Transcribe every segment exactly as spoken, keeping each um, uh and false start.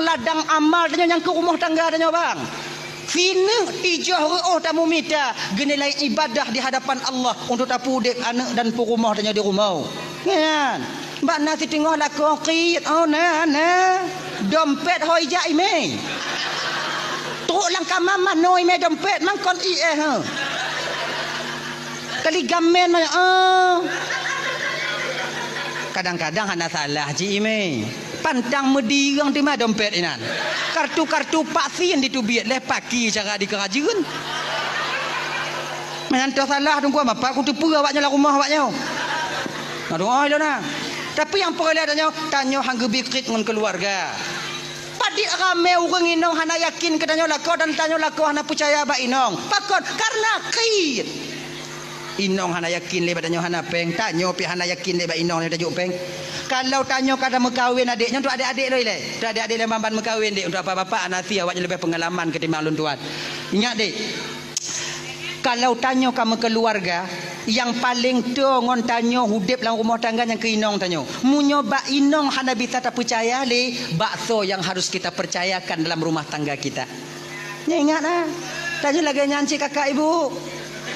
ladang amal tanyoe nyang keu rumoh tangga tanyoe, bang. Sineuk tijoh reuôh tamumita geunilai ibadah di hadapan Allah untuk tapeudeb aneuk dan peurumoh tanyoe di rumoh. Nyan. Bak na siteungoh lakoe kriet, oh, na, na. Dompet hôi jak imé. Trok lam kama manoe imé dompet, mangkon ié, ha. Kali gamen mah, oh. Kadang-kadang hana salah cit imé. Pantang meudireung teuma dompet inan. Kartu-kartu vaksin diteubiet lé paki cara dikeurajeuen. Meunan toh salah teungku, mapa kuteupeue awaknyan lam rumoh awaknyan. Aduh, oh, ilona. Tapi nyang peureulée tanyoe, tanyoe han geubi kriet ngon keuluwarga. Padit ramé ureuëng inong hana yakin keu tanyoe lakoe dan tanyoe lakoe hana peucaya bak inong. Pakon? Karena kriet. Inong hana yakin lé bak tanyoe hana péng, tanyoe pih hana yakin lé bak inong nyoe tajok péng. Kalau tanyoe ka tameukawen adék nyoe, untuk adék-adék lôn ilée. Untuk adék-adék lôn ban-ban meukawen, dék. Untuk bapak-bapak hana sie, awaknyan leubeh peungalaman ketimbang lôn tuan. Ingat, dék. Kalau tanyoe ka meukeuluwarga, nyang paleng toe ngon tanyoe udeb lam rumoh tangga nyang keu inong tanyoe. Meunyoe bak inong hana bisa tapeucaya lé, bak soe nyang harus kita percayakan dalam rumah tangga kita? Nyoe ingat, ah. Tanyoe lagée nyan cit kakak ibu.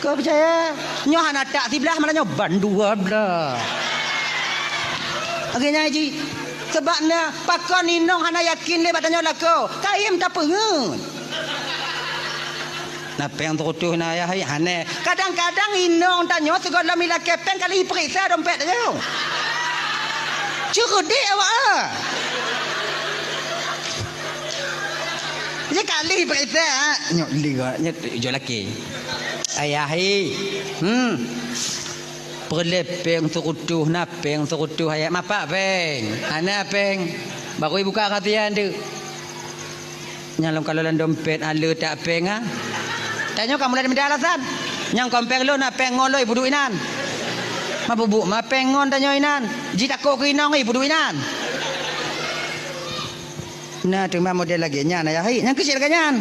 Kau peucaya? Nyoe hana tak siblah, malah nyoe ban dua blah. Lagée nyan jih. Sebab na pakon inong hana yakin lé bak tanyoe lakoe. Kayém tapeungeut. Na péng seureutôh na ayah, hai, hana. Kadang-kadang inong tanyoe sigohlom ilakée péng kali ipeuriksa dompet tanyoe. Ceureudek awak, ah. Nyan kali ipeuriksa, ah. Nyoe li, nyoe jok laki. Ayah, hai. Hmm. Peureulée péng seureutôh, na péng seureutôh, ayah. Mapa péng? Hana péng. Baru ibuka kasihan tu. Nyang lôn kalon lam dompet, hana le tak péng, ah. Tanyoe ka mulai mita alasan. Nyang kon péng lôn, na péng ngon lôn ipeuduk inan. Mabubuk ma péng ngon tanyoe inan. Jitakot keu inong ipeuduk inan. Na teuma model lagée nyan, ayah hai. Nyang keuchik lagée nyan.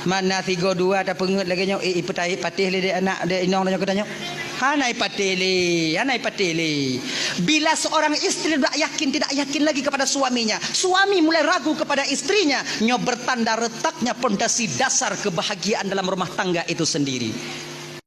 Mana sigoe dua tapeungeut lagée nyoe, eh, ipeutahi patéh lé dek anak, dek inong tanyoe keu tanyoe. Hana ipatéh lé, hana ipatéh lé. Bila seorang istri tidak yakin, tidak yakin lagi kepada suaminya, suami mulai ragu kepada istrinya, nyoe bertanda retaknya pondasi dasar kebahagiaan dalam rumah tangga itu sendiri.